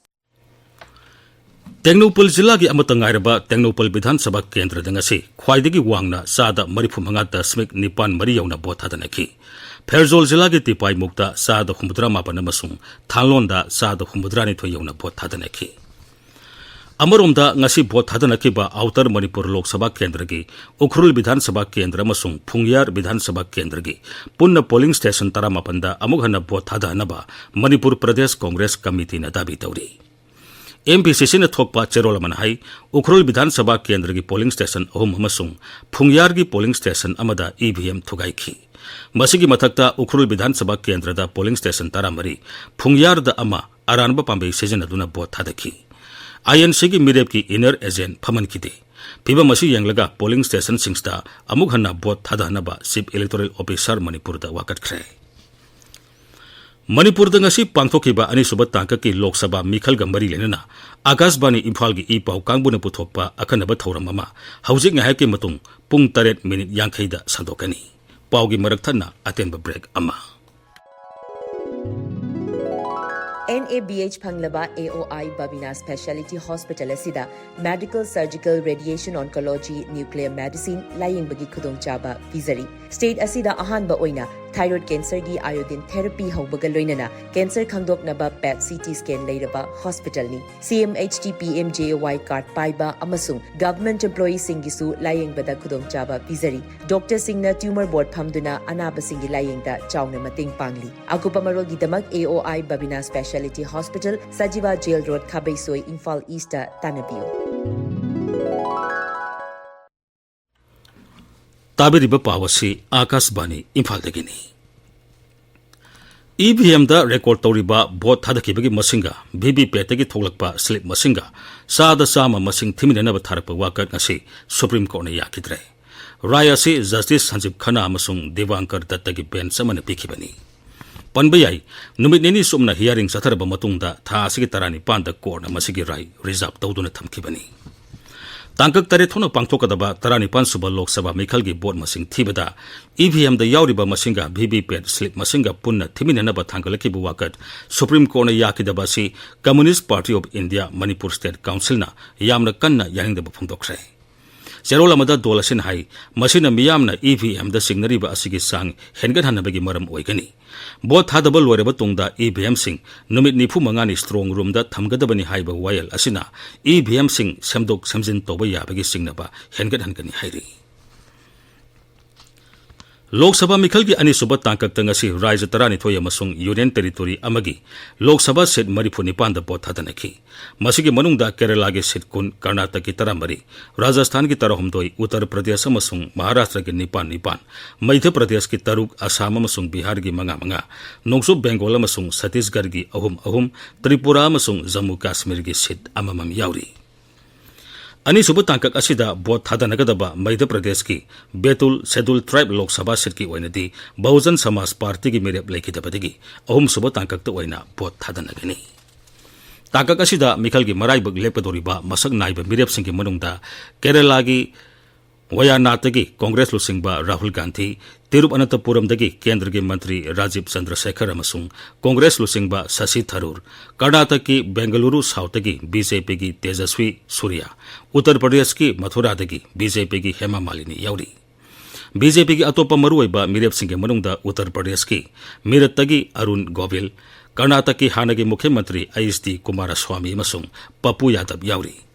ꯇꯦꯡꯅꯧꯄꯜ ꯖꯤꯂꯥꯒꯤ ꯑꯃꯠꯇ ꯉꯥꯏꯔꯕ ꯇꯦꯡꯅꯧꯄꯜ ꯕꯤꯙꯥꯟ ꯁꯚꯥ ꯀꯦꯟꯗ꯭ꯔꯗ ꯉꯁꯤ ꯈ꯭ꯋꯥꯏꯗꯒꯤ ꯋꯥꯡꯅ ꯆꯥꯗ ꯃꯔꯤꯐꯨ ꯃꯉꯥ ꯗꯁꯃꯤꯛ ꯅꯤꯄꯥꯟ ꯃꯔꯤ ꯌꯧꯅ ꯚꯣꯠ ꯊꯥꯗꯅꯈꯤ꯫ ꯐꯦꯔꯖꯣꯜ ꯖꯤꯂꯥꯒꯤ ꯇꯤꯄꯥꯏꯃꯨꯛꯇ ꯆꯥꯗ ꯍꯨꯝꯐꯨꯇꯔꯥ ꯃꯥꯄꯟ ꯑꯃꯁꯨꯡ ꯊꯥꯡꯂꯣꯟꯗ ꯆꯥꯗ ꯍꯨꯝꯐꯨꯇꯔꯥꯅꯤꯊꯣꯏ ꯌꯧꯅ ꯚꯣꯠ ꯊꯥꯗꯅꯈꯤ꯫ ꯑꯃꯔꯣꯝꯗ, ꯉꯁꯤ ꯚꯣꯠ ꯊꯥꯗꯅꯈꯤꯕ ꯑꯥꯎꯇꯔ ꯃꯅꯤꯄꯨꯔ ꯂꯣꯛ ꯁꯚꯥ ꯀꯦꯟꯗ꯭ꯔꯒꯤ ꯎꯈ꯭ꯔꯨꯜ ꯕꯤꯙꯥꯟ ꯁꯚꯥ ꯀꯦꯟꯗ꯭ꯔ ꯑꯃꯁꯨꯡ ꯐꯨꯡꯌꯥꯔ ꯕꯤꯙꯥꯟ ꯁꯚꯥ ꯀꯦꯟꯗ꯭ꯔꯒꯤ ꯄꯨꯟꯅ polling station ꯇꯔꯥꯃꯥꯄꯟꯗ ꯑꯃꯨꯛ ꯍꯟꯅ ꯚꯣꯠ ꯊꯥꯗꯅꯕ ꯃꯅꯤꯄꯨꯔ ꯄ꯭ꯔꯗꯦꯁ ꯀꯣꯡꯒ꯭ꯔꯦꯁ ꯀꯃꯤꯇꯤꯅ ꯗꯥꯕꯤ ꯇꯧꯔꯤ꯫ ꯑꯦꯝ ꯄꯤ ꯁꯤ ꯁꯤꯅ ꯊꯣꯛꯄ ꯆꯦꯔꯣꯜ ꯑꯃꯅ ꯍꯥꯏ, ꯎꯈ꯭ꯔꯨꯜ ꯕꯤꯙꯥꯟ ꯁꯚꯥ ꯀꯦꯟꯗ꯭ꯔꯒꯤ ꯄꯣꯂꯤꯡ ꯁ꯭ꯇꯦꯁꯟ ꯑꯍꯨꯝ ꯑꯃꯁꯨꯡ ꯐꯨꯡꯌꯥꯔꯒꯤ ꯄꯣꯂꯤꯡ ꯁ꯭ꯇꯦꯁꯟ ꯑꯃꯗ ꯏ ꯚꯤ ꯑꯦꯝ ꯊꯨꯒꯥꯏꯈꯤ꯫ ꯃꯁꯤꯒꯤ ꯃꯊꯛꯇ ꯎꯈ꯭ꯔꯨꯜ ꯕꯤꯙꯥꯟ ꯁꯚꯥ ꯀꯦꯟꯗ꯭ꯔꯗ ꯄꯣꯂꯤꯡ ꯁ꯭ꯇꯦꯁꯟ ꯇꯔꯥꯃꯔꯤ, ꯐꯨꯡꯌꯥꯔꯗ ꯑꯃ, ꯑꯔꯥꯟꯕ ꯄꯥꯝꯕꯩ ꯁꯤꯖꯤꯟꯅꯗꯨꯅ ꯚꯣꯠ ꯊꯥꯗꯈꯤ꯫ ꯑꯥꯏ ꯑꯦꯟ ꯁꯤꯒꯤ ꯃꯤꯔꯦꯞꯀꯤ ꯏꯟꯅꯔ ꯑꯦꯖꯦꯟ ꯐꯝꯍꯟꯈꯤꯗꯦ꯫ ꯐꯤꯚꯝ ꯑꯁꯤ ꯌꯦꯡꯂꯒ ꯄꯣꯂꯤꯡ ꯁ꯭ꯇꯦꯁꯟꯁꯤꯡꯁꯤꯗ ꯑꯃꯨꯛ ꯍꯟꯅ ꯚꯣꯠ ꯊꯥꯗꯅꯕ ꯆꯤꯐ ꯏꯂꯦꯛꯇꯣꯔꯦꯜ ꯑꯣꯐꯤꯁꯥꯔ ꯃꯅꯤꯄꯨꯔꯗ ꯋꯥꯀꯠꯈ꯭ꯔꯦ꯫ ꯃꯅꯤꯄꯨꯔꯗ ꯉꯁꯤ ꯄꯥꯡꯊꯣꯛꯈꯤꯕ ꯑꯅꯤꯁꯨꯕ ꯇꯥꯡꯀꯛꯀꯤ ꯂꯣꯛ ꯁꯚꯥ ꯃꯤꯈꯜꯒ ꯃꯔꯤ ꯂꯩꯅꯅ ꯑꯥꯀꯥꯁꯕꯥꯅꯤ ꯏꯝꯐꯥꯜꯒꯤ ꯏ ꯄꯥꯎ ꯀꯥꯡꯕꯨꯅ ꯄꯨꯊꯣꯛꯄ ꯑꯈꯟꯅꯕ ꯊꯧꯔꯝ ꯑꯃ ꯍꯧꯖꯤꯛ ꯉꯥꯏꯍꯥꯛꯀꯤ ꯃꯇꯨꯡ ꯄꯨꯡ ꯇꯔꯦꯠ ꯃꯤꯅꯤꯠ ꯌꯥꯡꯈꯩꯗ ꯁꯟꯗꯣꯛꯀꯅꯤ꯫ ꯄꯥꯎꯒꯤ ꯃꯔꯛ ꯊꯠꯅ ꯑꯇꯦꯟꯕ ꯕ꯭ꯔꯦꯛ ꯑꯃ꯫ ꯑꯦꯟ ꯑꯦ ꯕꯤ ꯑꯩꯆ ꯐꯪꯂꯕ A O I Babina speciality hospital ꯑꯁꯤꯗ medical, surgical, radiation oncology, nuclear medicine ꯂꯥꯌꯦꯡꯕꯒꯤ ꯈꯨꯗꯣꯡꯆꯥꯕ ꯄꯤꯖꯔꯤ꯫ ꯁ꯭ꯇꯦꯠ ꯑꯁꯤꯗ ꯑꯍꯥꯟꯕ ꯑꯣꯏꯅ ꯊꯥꯏꯔꯣꯏꯗ ꯀꯦꯟꯁꯔꯒꯤ ꯑꯥꯏꯑꯣꯗꯤꯟ ꯊꯦꯔꯥꯄꯤ ꯍꯧꯕꯒ ꯂꯣꯏꯅꯅ ꯀꯦꯟꯁꯔ ꯈꯪꯗꯣꯛꯅꯕ ꯄꯦꯠ ꯁꯤ ꯇꯤ ꯁ꯭ꯀꯦꯟ ꯂꯩꯔꯕ ꯍꯣꯁꯄꯤꯇꯥꯜꯅꯤ꯫ C M H T P M J A Y card ꯄꯥꯏꯕ ꯑꯃꯁꯨꯡ ꯒꯚꯔꯟꯃꯦꯟꯠ ꯑꯦꯝꯄ꯭ꯂꯣꯌꯤꯁꯤꯡꯒꯤꯁꯨ ꯂꯥꯌꯦꯡꯕꯗ ꯈꯨꯗꯣꯡꯆꯥꯕ ꯄꯤꯖꯔꯤ꯫ ꯗꯣꯛꯇꯔꯁꯤꯡꯅ ꯇ꯭ꯌꯨꯃꯔ ꯕꯣꯔꯗ ꯐꯝꯗꯨꯅ ꯑꯅꯥꯕꯁꯤꯡꯒꯤ ꯂꯥꯌꯦꯡꯗ ꯆꯥꯎꯅ ꯃꯇꯦꯡ ꯄꯥꯡꯂꯤ꯫ ꯑꯀꯨꯞꯄ ꯃꯔꯣꯜꯒꯤꯗꯃꯛ A O I Babina speciality hospital, Sajiwa jail road, Khabeisoi, Imphal ꯏꯁꯇ ꯇꯥꯟꯅꯕꯤꯌꯨ꯫ ꯇꯥꯕꯤꯔꯤꯕ ꯄꯥꯎ ꯑꯁꯤ ꯑꯥꯀꯥꯁꯕꯥꯅꯤ ꯏꯝꯐꯥꯜꯗꯒꯤꯅꯤ꯫ ꯏ ꯚꯤ ꯑꯦꯝꯗ ꯔꯦꯀꯣꯔꯗ ꯇꯧꯔꯤꯕ ꯚꯣꯠ ꯊꯥꯗꯈꯤꯕꯒꯤ ꯃꯁꯤꯡꯒ ꯚꯤ ꯚꯤ ꯄꯦꯠꯇꯒꯤ ꯊꯣꯛꯂꯛꯄ ꯁ꯭ꯂꯤꯞ ꯃꯁꯤꯡꯒ ꯆꯥꯗ ꯆꯥꯝꯃ ꯃꯁꯤꯡ ꯊꯤꯃꯤꯟꯅꯅꯕ ꯊꯥꯔꯛꯄ ꯋꯥꯀꯠ ꯉꯁꯤ ꯁꯨꯄ꯭ꯔꯤꯝ ꯀꯣꯔꯠꯅ ꯌꯥꯈꯤꯗ꯭ꯔꯦ꯫ ꯔꯥꯏ ꯑꯁꯤ ꯖꯁꯇꯤꯁ ꯁꯟꯖꯤꯕ ꯈꯟꯅꯥ ꯑꯃꯁꯨꯡ ꯗꯤꯕꯥꯡꯀꯔ ꯗꯠꯇꯒꯤ ꯕꯦꯟꯆ ꯑꯃꯅ ꯄꯤꯈꯤꯕꯅꯤ꯫ ꯄꯟꯕ ꯌꯥꯏ, ꯅꯨꯃꯤꯠ ꯅꯤꯅꯤ ꯆꯨꯞꯅ ꯍꯤꯌꯥꯔꯤꯡ ꯆꯠꯊꯔꯕ ꯃꯇꯨꯡꯗ ꯊꯥ ꯑꯁꯤꯒꯤ ꯇꯔꯥꯅꯤꯄꯥꯟꯗ ꯀꯣꯔꯠꯅ ꯃꯁꯤꯒꯤ ꯔꯥꯏ ꯔꯤꯖꯥꯔꯚ ꯇꯧꯗꯨꯅ ꯊꯝꯈꯤꯕꯅꯤ꯫ ꯇꯥꯡꯀꯛ ꯇꯔꯦꯠ ꯊꯣꯛꯅ ꯄꯥꯡꯊꯣꯛꯀꯗꯕ ꯇꯔꯥꯅꯤꯄꯥꯟ ꯁꯨꯕ ꯂꯣꯛ ꯁꯚꯥ ꯃꯤꯈꯜꯒꯤ ꯚꯣꯠ ꯃꯁꯤꯡ ꯊꯤꯕꯗ ꯏ ꯚꯤ ꯑꯦꯝꯗ ꯌꯥꯎꯔꯤꯕ ꯃꯁꯤꯡꯒ ꯚꯤ ꯚꯤ ꯄꯦꯠ ꯁ꯭ꯂꯤꯞ ꯃꯁꯤꯡꯒ ꯄꯨꯟꯅ ꯊꯤꯃꯤꯟꯅꯅꯕ ꯊꯥꯡꯒꯠꯂꯛꯈꯤꯕ ꯋꯥꯀꯠ ꯁꯨꯄ꯭ꯔꯤꯝ ꯀꯣꯔꯠꯅ ꯌꯥꯈꯤꯗꯕ ꯑꯁꯤ communist party of India Manipur state ꯀꯥꯎꯟꯁꯤꯜꯅ ꯌꯥꯝꯅ ꯀꯟꯅ ꯌꯥꯅꯤꯡꯗꯕ ꯐꯣꯡꯗꯣꯛꯈ꯭ꯔꯦ꯫ ꯆꯦꯔꯣꯜ ꯑꯃꯗ ꯗꯣꯜ ꯑꯁꯤꯅ ꯍꯥꯏ, ꯃꯁꯤꯅ ꯃꯤꯌꯥꯝꯅ ꯏ ꯚꯤ ꯑꯦꯝꯗ ꯆꯤꯡꯅꯔꯤꯕ ꯑꯁꯤꯒꯤ ꯆꯥꯡ ꯍꯦꯟꯒꯠꯍꯟꯅꯕꯒꯤ ꯃꯔꯝ ꯑꯣꯏꯒꯅꯤ꯫ ꯚꯣꯠ ꯊꯥꯗꯕ ꯂꯣꯏꯔꯕ ꯇꯨꯡꯗ ꯏ ꯚꯤ ꯑꯦꯝꯁꯤꯡ ꯅꯨꯃꯤꯠ ꯅꯤꯐꯨ ꯃꯉꯥꯅꯤ ꯁ꯭ꯇ꯭ꯔꯣꯡ ꯔꯨꯝꯗ ꯊꯝꯒꯗꯕꯅꯤ ꯍꯥꯏꯕ ꯋꯥꯌꯦꯜ ꯑꯁꯤꯅ ꯏ ꯚꯤ ꯑꯦꯝꯁꯤꯡ ꯁꯦꯝꯗꯣꯛ ꯁꯦꯝꯖꯤꯟ ꯇꯧꯕ ꯌꯥꯕꯒꯤ ꯆꯤꯡꯅꯕ ꯍꯦꯟꯒꯠꯍꯟꯒꯅꯤ ꯍꯥꯏꯔꯤ꯫ ꯂꯣꯛ ꯁꯚꯥ ꯃꯤꯈꯜꯒꯤ ꯑꯅꯤꯁꯨꯕ ꯇꯥꯡꯀꯛꯇ ꯉꯁꯤ ꯔꯥꯖ꯭ꯌ ꯇꯔꯥꯅꯤꯊꯣꯏ ꯑꯃꯁꯨꯡ ꯌꯨꯅꯤꯌꯟ ꯇꯦꯔꯤꯇꯣꯔꯤ ꯑꯃꯒꯤ ꯂꯣꯛ ꯁꯚꯥ ꯁꯤꯠ ꯃꯔꯤꯐꯨ ꯅꯤꯄꯥꯟꯗ ꯚꯣꯠ ꯊꯥꯗꯅꯈꯤ꯫ ꯃꯁꯤꯒꯤ ꯃꯅꯨꯡꯗ ꯀꯦꯔꯂꯥꯒꯤ ꯁꯤꯠ ꯀꯨꯟ, ꯀꯔꯅꯥꯇꯀꯒꯤ ꯇꯔꯥꯃꯔꯤ, ꯔꯥꯖꯁꯊꯥꯟꯒꯤ ꯇꯔꯥꯍꯨꯝꯗꯣꯏ, ꯎꯠꯇꯔ ꯄ꯭ꯔꯗꯦꯁ ꯑꯃꯁꯨꯡ ꯃꯍꯥꯔꯥꯁꯇ꯭ꯔꯒꯤ ꯅꯤꯄꯥꯟ ꯅꯤꯄꯥꯟ, ꯃꯙ꯭ꯌ ꯄ꯭ꯔꯗꯦꯁꯀꯤ ꯇꯔꯨꯛ, ꯑꯁꯥꯝ ꯑꯃꯁꯨꯡ ꯕꯤꯍꯥꯔꯒꯤ ꯃꯉꯥ ꯃꯉꯥ, ꯅꯣꯡꯆꯨꯞ ꯕꯦꯡꯒꯣꯜ ꯑꯃꯁꯨꯡ ꯁꯠꯇꯤꯁꯒꯔꯒꯤ ꯑꯍꯨꯝ ꯑꯍꯨꯝ, ꯇ꯭ꯔꯤꯄꯨꯔꯥ ꯑꯃꯁꯨꯡ ꯖꯝꯃꯨ ꯀꯥꯁꯃꯤꯔꯒꯤ ꯁꯤꯠ ꯑꯃꯃꯝ ꯌꯥꯎꯔꯤ꯫ ꯑꯅꯤꯁꯨꯕ ꯇꯥꯡꯀꯛ ꯑꯁꯤꯗ ꯚꯣꯠ ꯊꯥꯗꯅꯒꯗꯕ ꯃꯙ꯭ꯌ ꯄ꯭ꯔꯗꯦꯁꯀꯤ ꯕꯦꯇꯨꯜ ꯁꯦꯗꯨꯜ ꯇ꯭ꯔꯥꯏꯕ ꯂꯣꯛ ꯁꯚꯥ ꯁꯤꯠꯀꯤ ꯑꯣꯏꯅꯗꯤ ꯕꯍꯨꯖꯟ ꯁꯃꯥꯖ ꯄꯥꯔꯇꯤꯒꯤ ꯃꯤꯔꯦꯞ ꯂꯩꯈꯤꯗꯕꯗꯒꯤ ꯑꯍꯨꯝꯁꯨꯕ ꯇꯥꯡꯀꯛꯇ ꯑꯣꯏꯅ ꯚꯣꯠ ꯊꯥꯗꯅꯒꯅꯤ꯫ ꯇꯥꯡꯀꯛ ꯑꯁꯤꯗ ꯃꯤꯈꯜꯒꯤ ꯃꯔꯥꯏꯕꯛ ꯂꯦꯞꯀꯗꯧꯔꯤꯕ ꯃꯁꯛ ꯅꯥꯏꯕ ꯃꯤꯔꯦꯞꯁꯤꯡꯒꯤ ꯃꯅꯨꯡꯗ ꯀꯦꯔꯂꯥꯒꯤ ꯋꯥꯌꯥꯅꯥꯗꯇꯒꯤ ꯀꯣꯡꯒ꯭ꯔꯦꯁ ꯂꯨꯆꯤꯡꯕ ꯔꯥꯍꯨꯜ ꯒꯥꯟꯙꯤ, ꯇꯤꯔꯨꯕꯅꯟꯇꯄꯨꯔꯝꯗꯒꯤ ꯀꯦꯟꯗ꯭ꯔꯒꯤ ꯃꯟꯇ꯭ꯔꯤ ꯔꯥꯖꯤꯕ ꯆꯟꯗ꯭ꯔꯁꯦꯈꯔ ꯑꯃꯁꯨꯡ ꯀꯣꯡꯒ꯭ꯔꯦꯁ ꯂꯨꯆꯤꯡꯕ ꯁꯁꯤ ꯊꯔꯨꯔ, ꯀꯔꯅꯥꯇꯀꯀꯤ ꯕꯦꯡꯒꯂꯨꯔꯨ ꯁꯥꯎꯊꯇꯒꯤ ꯕꯤ ꯖꯦ ꯄꯤꯒꯤ ꯇꯦꯖꯁ꯭ꯋꯤ ꯁꯨꯔ꯭ꯌ, ꯎꯠꯇꯔ ꯄ꯭ꯔꯗꯦꯁꯀꯤ ꯃꯊꯨꯔꯥꯗꯒꯤ ꯕꯤ ꯖꯦ ꯄꯤꯒꯤ ꯍꯦꯃꯥ ꯃꯥꯂꯤꯅꯤ ꯌꯥꯎꯔꯤ꯫ ꯕꯤ ꯖꯦ ꯄꯤꯒꯤ ꯑꯇꯣꯞꯄ ꯃꯔꯨꯑꯣꯏꯕ ꯃꯤꯔꯦꯞꯁꯤꯡꯒꯤ ꯃꯅꯨꯡꯗ ꯎꯠꯇꯔ ꯄ꯭ꯔꯗꯦꯁꯀꯤ ꯃꯤꯔꯠꯇꯒꯤ ꯑꯔꯨꯟ ꯒꯣꯚꯤꯜ, ꯀꯔꯅꯥꯇꯀꯀꯤ ꯍꯥꯟꯅꯒꯤ ꯃꯨꯈ꯭ꯌ ꯃꯟꯇ꯭ꯔꯤ ꯑꯩꯆ ꯗꯤ ꯀꯨꯃꯥꯔꯁ꯭ꯋꯥꯃꯤ ꯑꯃꯁꯨꯡ ꯄꯄꯨ ꯌꯥꯗꯕ ꯌꯥꯎꯔꯤ꯫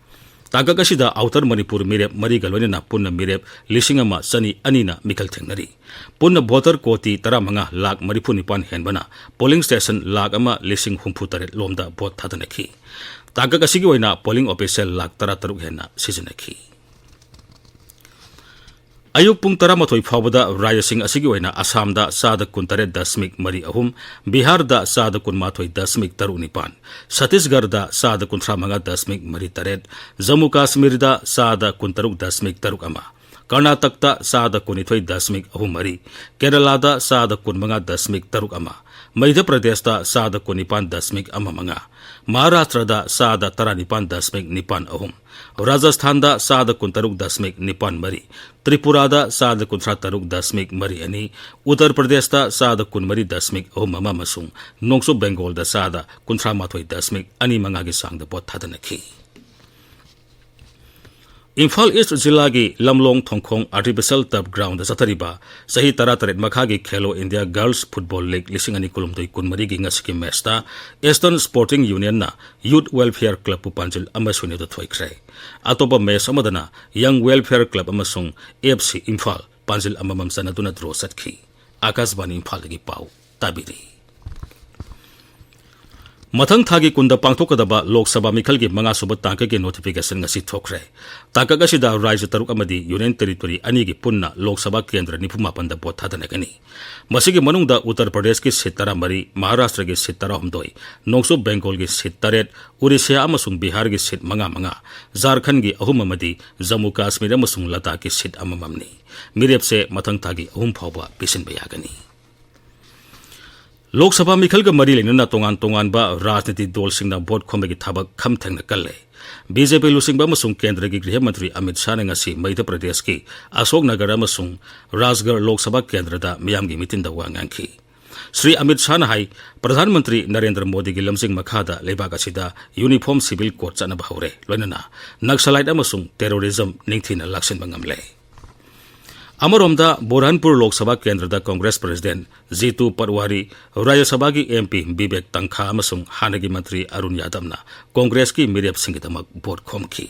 ꯇꯥꯡꯀꯛ ꯑꯁꯤꯗ ꯑꯥꯎꯇꯔ ꯃꯅꯤꯄꯨꯔ ꯃꯤꯔꯦꯞ ꯃꯔꯤꯒ ꯂꯣꯏꯅꯅ ꯄꯨꯟꯅ ꯃꯤꯔꯦꯞ ꯂꯤꯁꯤꯡ ꯑꯃ ꯆꯅꯤ ꯑꯅꯤꯅ ꯃꯤꯈꯜ ꯊꯦꯡꯅꯔꯤ꯫ ꯄꯨꯟꯅ ꯚꯣꯇꯔ ꯀꯣꯇꯤ ꯇꯔꯥꯃꯉꯥ ꯂꯥꯈ ꯃꯔꯤꯐꯨ ꯅꯤꯄꯥꯟ ꯍꯦꯟꯕꯅ ꯄꯣꯂꯤꯡ ꯁ꯭ꯇꯦꯁꯟ ꯂꯥꯈ ꯑꯃ ꯂꯤꯁꯤꯡ ꯍꯨꯝꯐꯨ ꯇꯔꯦꯠ ꯂꯣꯝꯗ ꯚꯣꯠ ꯊꯥꯗꯅꯈꯤ꯫ ꯇꯥꯡꯀꯛ ꯑꯁꯤꯒꯤ ꯑꯣꯏꯅ ꯄꯣꯂꯤꯡ ꯑꯣꯐꯤꯁꯤꯌꯦꯜ ꯂꯥꯈ ꯇꯔꯥꯇꯔꯨꯛ ꯍꯦꯟꯅ ꯁꯤꯖꯤꯟꯅꯈꯤ꯫ ꯑꯌꯨꯛ ꯄꯨꯡ ꯇꯔꯥꯃꯥꯊꯣꯏ ꯐꯥꯎꯕꯗ ꯔꯥꯖ꯭ꯌꯁꯤꯡ ꯑꯁꯤꯒꯤ ꯑꯣꯏꯅ ꯑꯁꯥꯝꯗ ꯆꯥꯗ ꯀꯨꯟꯇꯔꯦꯠ ꯗꯁꯃꯤꯛ ꯃꯔꯤ ꯑꯍꯨꯝ, ꯕꯤꯍꯥꯔꯗ ꯆꯥꯗ ꯀꯨꯟꯃꯥꯊꯣꯏ ꯗꯁꯃꯤꯛ ꯇꯔꯨꯛ ꯅꯤꯄꯥꯟ, ꯁꯠꯇꯤꯁꯒꯔꯗ ꯆꯥꯗ ꯀꯨꯟꯊ꯭ꯔꯥ ꯃꯉꯥ ꯗꯁꯃꯤꯛ ꯃꯔꯤ ꯇꯔꯦꯠ, ꯖꯝꯃꯨ ꯀꯥꯁꯃꯤꯔꯗ ꯆꯥꯗ ꯀꯨꯟꯇꯔꯨꯛ ꯗꯁꯃꯤꯛ ꯇꯔꯨꯛ ꯑꯃ, ꯀꯔꯅꯥꯇꯛꯇ ꯆꯥꯗ ꯀꯨꯟꯅꯤꯊꯣꯏ ꯗꯁꯃꯤꯛ ꯑꯍꯨꯝ ꯃꯔꯤ, ꯀꯦꯔꯂꯥꯗ ꯆꯥꯗ ꯀꯨꯟꯃꯉꯥ ꯗꯁꯃꯤꯛ ꯇꯔꯨꯛ ꯑꯃ, ꯃꯙ꯭ꯌ ꯄ꯭ꯔꯗꯦꯁꯇ ꯆꯥꯗ ꯀꯨꯟꯅꯤꯄꯥꯟ ꯗꯁꯃꯤꯛ ꯑꯃ ꯃꯉꯥ, ꯃꯍꯥꯔꯥꯁꯇ꯭ꯔꯗ ꯆꯥꯗ ꯇꯔꯥꯅꯤꯄꯥꯟ ꯗꯁꯃꯤꯛ ꯅꯤꯄꯥꯟ ꯑꯍꯨꯝ, ꯔꯥꯖꯁꯊꯥꯟꯗ ꯆꯥꯗ ꯀꯨꯟꯇꯔꯨꯛ ꯗꯁꯃꯤꯛ ꯅꯤꯄꯥꯟ ꯃꯔꯤ, ꯇ꯭ꯔꯤꯄꯨꯔꯥꯗ ꯆꯥꯗ ꯀꯨꯟꯊ꯭ꯔꯥ ꯇꯔꯨꯛ ꯗꯁꯃꯤꯛ ꯃꯔꯤ ꯑꯅꯤ, ꯎꯠꯇꯔ ꯄ꯭ꯔꯗꯦꯁꯇ ꯆꯥꯗ ꯀꯨꯟꯃꯔꯤ ꯗꯁꯃꯤꯛ ꯑꯍꯨꯝ ꯑꯃ ꯑꯃꯁꯨꯡ ꯅꯣꯡꯆꯨꯞ ꯕꯦꯡꯒꯣꯜꯗ ꯆꯥꯗ ꯀꯨꯟꯊ꯭ꯔꯥ ꯃꯥꯊꯣꯏ ꯗꯁꯃꯤꯛ ꯑꯅꯤ ꯃꯉꯥꯒꯤ ꯆꯥꯡꯗ ꯚꯣꯠ ꯊꯥꯗꯅꯈꯤ꯫ ꯏꯝꯐꯥꯜ ꯏꯁ꯭ꯠ ꯖꯤꯂꯥꯒꯤ ꯂꯝꯂꯣꯡ ꯊꯣꯡꯈꯣꯡ ꯑꯥꯔꯇꯤꯐꯤꯁꯤꯌꯦꯜ ꯇꯔꯐ ꯒ꯭ꯔꯥꯎꯟꯗ ꯆꯠꯊꯔꯤꯕ ꯆꯍꯤ ꯇꯔꯥꯇꯔꯦꯠ ꯃꯈꯥꯒꯤ ꯈꯦꯂꯣ ꯏꯟꯗꯤꯌꯥ ꯒꯔꯜꯁ ꯐꯨꯠꯕꯣꯜ ꯂꯤꯒ ꯂꯤꯁꯤꯡ ꯑꯅꯤ ꯀꯨꯟꯍꯨꯝꯗꯣꯏ ꯀꯨꯟꯃꯔꯤꯒꯤ ꯉꯁꯤꯒꯤ ꯃꯦꯆꯇ ꯏꯁꯇꯔꯟ ꯁ꯭ꯄꯣꯔꯇꯤꯡ ꯌꯨꯅꯤꯌꯟꯅ ꯌꯨꯠ ꯋꯦꯜꯐꯤꯌꯔ ꯀ꯭ꯂꯕꯄꯨ ꯄꯥꯟꯖꯤꯜ ꯑꯃ ꯁꯤꯅꯣꯗ ꯊꯣꯏꯈ꯭ꯔꯦ꯫ ꯑꯇꯣꯞꯄ ꯃꯦꯆ ꯑꯃꯗꯅ ꯌꯪ ꯋꯦꯜꯐꯤꯌꯔ ꯀ꯭ꯂꯕ ꯑꯃꯁꯨꯡ ꯑꯦꯐ ꯁꯤ ꯏꯝꯐꯥꯜ ꯄꯥꯟꯖꯤꯜ ꯑꯃꯃꯝ ꯆꯟꯅꯗꯨꯅ ꯗ꯭ꯔꯣ ꯆꯠꯈꯤ꯫ ꯑꯥꯀꯥꯁꯕꯥꯅꯤ ꯏꯝꯐꯥꯜꯗꯒꯤ ꯄꯥꯎ ꯇꯥꯕꯤꯔꯤ꯫ ꯃꯊꯪ ꯊꯥꯒꯤ ꯀꯨꯟꯗ ꯄꯥꯡꯊꯣꯛꯀꯗꯕ ꯂꯣꯛ ꯁꯚꯥ ꯃꯤꯈꯜꯒꯤ ꯃꯉꯥ ꯁꯨꯕ ꯇꯥꯡꯀꯛꯀꯤ ꯅꯣꯇꯤꯐꯤꯀꯦꯁꯟ ꯉꯁꯤ ꯊꯣꯛꯈ꯭ꯔꯦ꯫ ꯇꯥꯡꯀꯛ ꯑꯁꯤꯗ ꯔꯥꯖ꯭ꯌ ꯇꯔꯨꯛ ꯑꯃꯗꯤ ꯌꯨꯅꯤꯌꯟ ꯇꯦꯔꯤꯇꯣꯔꯤ ꯑꯅꯤꯒꯤ ꯄꯨꯟꯅ ꯂꯣꯛ ꯁꯚꯥ ꯀꯦꯟꯗ꯭ꯔ ꯅꯤꯐꯨ ꯃꯥꯄꯟꯗ ꯚꯣꯠ ꯊꯥꯗꯅꯒꯅꯤ꯫ ꯃꯁꯤꯒꯤ ꯃꯅꯨꯡꯗ ꯎꯠꯇꯔ ꯄ꯭ꯔꯗꯦꯁꯀꯤ ꯁꯤꯠ ꯇꯔꯥꯃꯔꯤ, ꯃꯍꯥꯔꯥꯁꯇ꯭ꯔꯒꯤ ꯁꯤꯠ ꯇꯔꯥꯍꯨꯝꯗꯣꯏ, ꯅꯣꯡꯆꯨꯞ ꯕꯦꯡꯒꯣꯜꯒꯤ ꯁꯤꯠ ꯇꯔꯦꯠ, ꯎꯔꯤꯁ꯭ꯌꯥ ꯑꯃꯁꯨꯡ ꯕꯤꯍꯥꯔꯒꯤ ꯁꯤꯠ ꯃꯉꯥ ꯃꯉꯥ, ꯖꯥꯔꯈꯟꯒꯤ ꯑꯍꯨꯝ ꯑꯃꯗꯤ ꯖꯝꯃꯨ ꯀꯥꯁꯃꯤꯔ ꯑꯃꯁꯨꯡ ꯂꯗꯥꯈꯀꯤ ꯁꯤꯠ ꯑꯃꯃꯝꯅꯤ꯫ ꯃꯤꯔꯦꯞꯁꯦ ꯃꯊꯪ ꯊꯥꯒꯤ ꯑꯍꯨꯝ ꯐꯥꯎꯕ ꯄꯤꯁꯤꯟꯕ ꯌꯥꯒꯅꯤ꯫ ꯂꯣꯛ ꯁꯚꯥ ꯃꯤꯈꯜꯒ ꯃꯔꯤ ꯂꯩꯅꯅ ꯇꯣꯉꯥꯟ ꯇꯣꯉꯥꯟꯕ ꯔꯥꯖꯅꯤꯇꯤ ꯗꯜꯁꯤꯡꯅ ꯚꯣꯠ ꯈꯣꯝꯕꯒꯤ ꯊꯕꯛ ꯈꯝ ꯊꯦꯡꯅ ꯀꯜꯂꯦ꯫ ꯕꯤ ꯖꯦ ꯄꯤ ꯂꯨꯆꯤꯡꯕ ꯑꯃꯁꯨꯡ ꯀꯦꯟꯗ꯭ꯔꯒꯤ ꯒ꯭ꯔꯤꯍ ꯃꯟꯇ꯭ꯔꯤ ꯑꯃꯤꯠ ꯁꯥꯍꯅ ꯉꯁꯤ ꯃꯙ꯭ꯌ ꯄ꯭ꯔꯗꯦꯁꯀꯤ ꯑꯁꯣꯛ ꯅꯒꯔ ꯑꯃꯁꯨꯡ ꯔꯥꯖꯒꯔ ꯂꯣꯛ ꯁꯚꯥ ꯀꯦꯟꯗ꯭ꯔꯗ ꯃꯤꯌꯥꯝꯒꯤ ꯃꯤꯇꯤꯟꯗ ꯋꯥ ꯉꯥꯡꯈꯤ꯫ ꯁ꯭ꯔꯤ ꯑꯃꯤꯠ ꯁꯥꯍꯅ ꯍꯥꯏ, ꯄ꯭ꯔꯙꯥꯟ ꯃꯟꯇ꯭ꯔꯤ ꯅꯔꯦꯟꯗ꯭ꯔ ꯃꯣꯗꯤꯒꯤ ꯂꯝꯖꯤꯡ ꯃꯈꯥꯗ ꯂꯩꯕꯥꯛ ꯑꯁꯤꯗ ꯌꯨꯅꯤꯐꯣꯔꯝ ꯁꯤꯚꯤꯜ ꯀꯣꯗ ꯆꯠꯅꯕ ꯍꯧꯔꯦ, ꯂꯣꯏꯅꯅ ꯅꯛꯁꯂꯥꯏꯠ ꯑꯃꯁꯨꯡ ꯇꯦꯔꯣꯔꯤꯖꯝ ꯅꯤꯡꯊꯤꯅ ꯂꯥꯛꯁꯤꯟꯕ ꯉꯝꯂꯦ꯫ ꯑꯃꯔꯣꯝꯗ, ꯕꯨꯔꯍꯥꯟꯄꯨꯔ ꯂꯣꯛ ꯁꯚꯥ ꯀꯦꯟꯗ꯭ꯔꯗ ꯀꯣꯡꯒ꯭ꯔꯦꯁ ꯄ꯭ꯔꯁꯤꯗꯦꯟꯠ ꯖꯤꯇꯨ ꯄꯠꯋꯥꯔꯤ, ꯔꯥꯖ꯭ꯌ ꯁꯚꯥꯒꯤ ꯑꯦꯝ ꯄꯤ ꯕꯤꯕꯦꯛ ꯇꯪꯈꯥ ꯑꯃꯁꯨꯡ ꯍꯥꯟꯅꯒꯤ ꯃꯟꯇ꯭ꯔꯤ ꯑꯔꯨꯟ ꯌꯥꯗꯕꯅ ꯀꯣꯡꯒ꯭ꯔꯦꯁꯀꯤ ꯃꯤꯔꯦꯞꯁꯤꯡꯒꯤꯗꯃꯛ ꯚꯣꯠ ꯈꯣꯝꯈꯤ꯫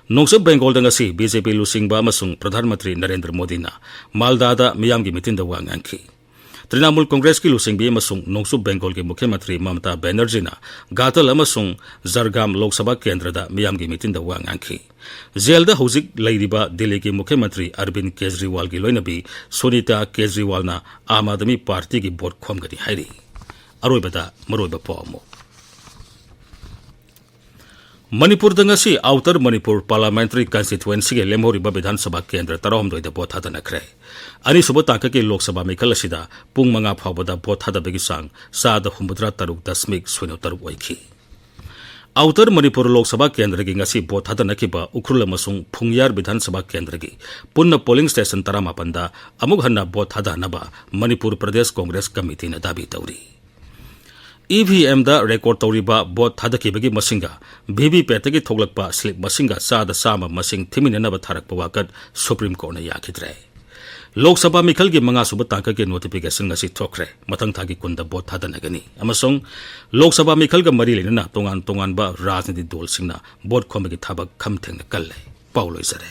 ꯅꯣꯡꯆꯨꯞ ꯕꯦꯡꯒꯣꯜꯗ ꯉꯁꯤ ꯕꯤ ꯖꯦ ꯄꯤ ꯂꯨꯆꯤꯡꯕ ꯑꯃꯁꯨꯡ ꯄ꯭ꯔꯙꯥꯟ ꯃꯟꯇ꯭ꯔꯤ ꯅꯔꯦꯟꯗ꯭ꯔ ꯃꯣꯗꯤꯅ ꯃꯥꯜꯗꯥꯗ ꯃꯤꯌꯥꯝꯒꯤ ꯃꯤꯇꯤꯟꯗ ꯋꯥ ꯉꯥꯡꯈꯤ꯫ ꯇ꯭ꯔꯤꯅꯥꯃꯨꯜ ꯀꯣꯡꯒ꯭ꯔꯦꯁꯀꯤ ꯂꯨꯆꯤꯡꯕꯤ ꯑꯃꯁꯨꯡ ꯅꯣꯡꯆꯨꯞ ꯕꯦꯡꯒꯣꯜꯒꯤ ꯃꯨꯈ꯭ꯌ ꯃꯟꯇ꯭ꯔꯤ ꯃꯃꯇꯥ ꯕꯦꯅꯔꯖꯤꯅ ꯒꯥꯇꯜ ꯑꯃꯁꯨꯡ ꯖꯔꯒꯥꯝ ꯂꯣꯛ ꯁꯚꯥ ꯀꯦꯟꯗ꯭ꯔꯗ ꯃꯤꯌꯥꯝꯒꯤ ꯃꯤꯇꯤꯟꯗ ꯋꯥ ꯉꯥꯡꯈꯤ꯫ ꯖꯦꯜꯗ ꯍꯧꯖꯤꯛ ꯂꯩꯔꯤꯕ ꯗꯤꯜꯂꯤꯒꯤ ꯃꯨꯈ꯭ꯌ ꯃꯟꯇ꯭ꯔꯤ ꯑꯔꯕꯤꯟ ꯀꯦꯖ꯭ꯔꯤꯋꯥꯜꯒꯤ ꯂꯣꯏꯅꯕꯤ ꯁꯨꯅꯤꯇꯥ ꯀꯦꯖ꯭ꯔꯤꯋꯥꯜꯅ ꯑꯥꯝ ꯑꯥꯗꯃꯤ ꯄꯥꯔꯇꯤꯒꯤ ꯚꯣꯠ ꯈꯣꯝꯒꯅꯤ ꯍꯥꯏꯔꯤ꯫ ꯑꯔꯣꯏꯕꯗ ꯃꯔꯨꯑꯣꯏꯕ ꯄꯥꯎ ꯑꯃꯨꯛ꯫ ꯃꯅꯤꯄꯨꯔꯗ ꯉꯁꯤ ꯑꯥꯎꯇꯔ ꯃꯅꯤꯄꯨꯔ ꯄꯥꯔꯂꯥꯃꯦꯟꯇꯔꯤ ꯀꯟꯁꯇꯤꯇ꯭ꯋꯦꯟꯁꯤꯒꯤ ꯂꯦꯝꯍꯧꯔꯤꯕ ꯕꯤꯙꯥꯟ ꯁꯚꯥ ꯀꯦꯟꯗ꯭ꯔ ꯇꯔꯥꯍꯨꯝꯗꯣꯏꯗ ꯚꯣꯠ ꯊꯥꯗꯅꯈ꯭ꯔꯦ꯫ ꯑꯅꯤꯁꯨꯕ ꯇꯥꯡꯀꯛꯀꯤ ꯂꯣꯛ ꯁꯚꯥ ꯃꯤꯈꯜ ꯑꯁꯤꯗ ꯄꯨꯡ ꯃꯉꯥ ꯐꯥꯎꯕꯗ ꯚꯣꯠ ꯊꯥꯗꯕꯒꯤ ꯆꯥꯡ ꯆꯥꯗ ꯍꯨꯝꯐꯨꯇꯔꯥ ꯇꯔꯨꯛ ꯗꯁꯃꯤꯛ ꯁꯤꯅꯣ ꯇꯔꯨꯛ ꯑꯣꯏꯈꯤ꯫ ꯑꯥꯎꯇꯔ ꯃꯅꯤꯄꯨꯔ ꯂꯣꯛ ꯁꯚꯥ ꯀꯦꯟꯗ꯭ꯔꯒꯤ ꯉꯁꯤ ꯚꯣꯠ ꯊꯥꯗꯅꯈꯤꯕ ꯎꯈ꯭ꯔꯨꯜ ꯑꯃꯁꯨꯡ ꯐꯨꯡꯌꯥꯔ ꯕꯤꯙꯥꯟ ꯁꯚꯥ ꯀꯦꯟꯗ꯭ꯔꯒꯤ ꯄꯨꯟꯅ ꯄꯣꯂꯤꯡ ꯁ꯭ꯇꯦꯁꯟ ꯇꯔꯥꯃꯥꯄꯟꯗ ꯑꯃꯨꯛ ꯍꯟꯅ ꯚꯣꯠ ꯊꯥꯗꯅꯕ ꯃꯅꯤꯄꯨꯔ ꯄ꯭ꯔꯗꯦꯁ ꯀꯣꯡꯒ꯭ꯔꯦꯁ ꯀꯃꯤꯇꯤꯅ ꯗꯥꯕꯤ ꯇꯧꯔꯤ꯫ ꯏ ꯚꯤ ꯑꯦꯝꯗ ꯔꯦꯀꯣꯔꯗ ꯇꯧꯔꯤꯕ ꯚꯣꯠ ꯊꯥꯗꯈꯤꯕꯒꯤ ꯃꯁꯤꯡꯒ ꯚꯤ ꯚꯤ ꯄꯦꯠꯇꯒꯤ ꯊꯣꯛꯂꯛꯄ ꯁ꯭ꯂꯤꯞ ꯃꯁꯤꯡꯒ ꯆꯥꯗ ꯆꯥꯝꯃ ꯃꯁꯤꯡ ꯊꯤꯃꯤꯟꯅꯅꯕ ꯊꯥꯔꯛꯄ ꯋꯥꯀꯠ ꯁꯨꯄ꯭ꯔꯤꯝ ꯀꯣꯔꯠꯅ ꯌꯥꯈꯤꯗ꯭ꯔꯦ꯫ ꯂꯣꯛ ꯁꯚꯥ ꯃꯤꯈꯜꯒꯤ ꯃꯉꯥ ꯁꯨꯕ ꯇꯥꯡꯀꯛꯀꯤ ꯅꯣꯇꯤꯐꯤꯀꯦꯁꯟ ꯉꯁꯤ ꯊꯣꯛꯈ꯭ꯔꯦ꯫ ꯃꯊꯪ ꯊꯥꯒꯤ ꯀꯨꯟꯗ ꯚꯣꯠ ꯊꯥꯗꯅꯒꯅꯤ ꯑꯃꯁꯨꯡ ꯂꯣꯛ ꯁꯚꯥ ꯃꯤꯈꯜꯒ ꯃꯔꯤ ꯂꯩꯅꯅ ꯇꯣꯉꯥꯟ ꯇꯣꯉꯥꯟꯕ ꯔꯥꯖꯅꯤꯇꯤ ꯗꯜꯁꯤꯡꯅ ꯚꯣꯠ ꯈꯣꯝꯕꯒꯤ ꯊꯕꯛ ꯈꯝ ꯊꯦꯡꯅ ꯀꯜꯂꯦ꯫ ꯄꯥꯎ ꯂꯣꯏꯖꯔꯦ꯫